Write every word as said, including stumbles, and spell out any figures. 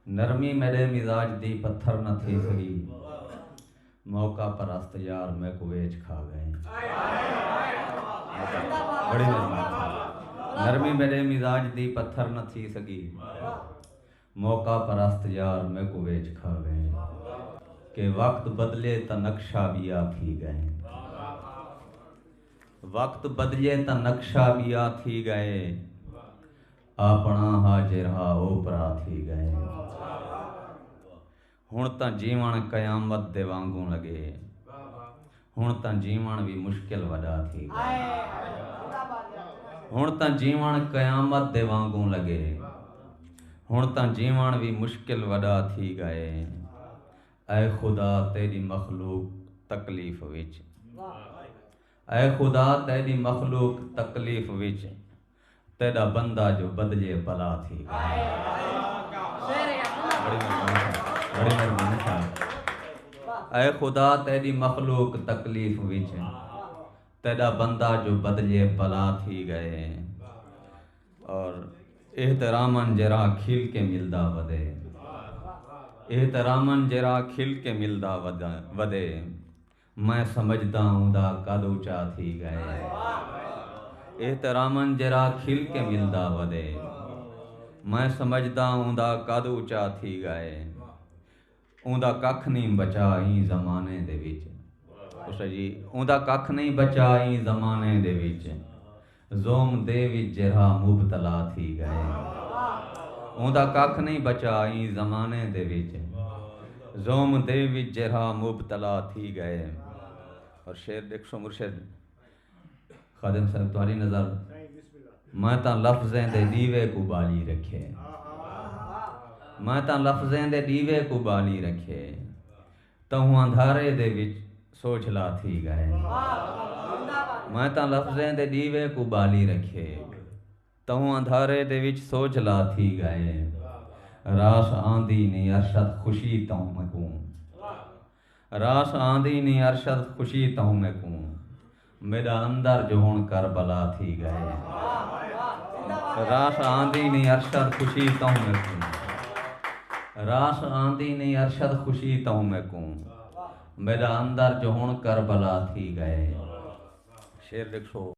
نرمی میݙے مزاج دی پتھر نہ تھی سڳی، موقع پرست یار میکوں ویچ کھا ڳئے۔ بڑی مہربانی۔ نرمی میݙے مزاج دی پتھر نہ تھی سڳی، موقع پرست یار میکوں ویچ کھا ڳئے۔ کہ وقت بدلے تاں نقشہ ٻیا تھی ڳئے۔ وقت بدلے تاں نقشہ ٻیا تھی ڳئے، آپݨا ہا جیرھا او پرا تھی ڳئے۔ ہݨ تاں جیوݨ قیامت دے وانگوں لڳے، ہݨ تاں جیوݨ وی مشکل وݙا تھی ڳئے۔ ہݨ تاں جیوݨ قیامت دے وانگوں لڳے، ہݨ تاں جیوݨ وی مشکل وݙا تھی ڳئے۔ اے خدا تیݙی مخلوق تکلیف وچ، اے خدا تیݙی مخلوق تکلیف وچ، تیݙا بندہ جو بدلے بلا تھی ڳئے۔ بڑی مہربانی صاحب، بڑی مہربانی صاحب۔ اے خدا تیݙی مخلوق تکلیف وچ، تیݙا بندہ جو بدلے بلا تھی ڳئے۔ اور احتراماً جیرھا کھل کے ملدا ودے، احتراماً جیرھا کھل کے ملدا ودا-، ودے، میں سمجھداں اوندا قد اچا تھی ڳئے۔ احتراماً جیرھا کھل کے ملدا ودے، میں سمجھداں اوندا قد اچا تھی ڳئے۔ اوندا ککھ نئیں بچا ایں زمانے دے وچ۔ اچھا جی، اوندا ککھ نئیں بچا ایں زمانے دے وچ۔ زوم دے وچ جیرھا مبتلا تھی ڳئے۔ اوندا ککھ نئیں بچا ایں زمانے دے وچ۔ زوم دے وچ جیرھا مبتلا تھی ڳئے۔ اور شعر ݙیکھسو مرشد۔ خادم صاحب، تہاݙی نظر۔ میں تاں لفظیں دے ݙیوے کوں ٻالی رکھے۔ میں تاں لفظیں دے ݙیوے کوں ٻالی رکھے، تہوں اندھارے دے وچ سوجھلا تھی ڳئے۔ میں تاں لفظیں دے ݙیوے کوں ٻالی رکھے، تہوں اندھارے دے وچ سوجھلا تھی ڳئے۔ راس آندی نی ارشد خوشی تہوں میکوں۔ راس آندی نی ارشد خوشی تہوں میکوں، میݙا اندر جو ہݨ کربلا تھی ڳئے۔ راس آندی نی ارشد خوشی تہوں میکوں، راس آندی نی ارشد خوشی تہوں میکوں، میݙا اندر جو ہݨ کربلا تھی ڳئے۔ شعر ݙیکھو۔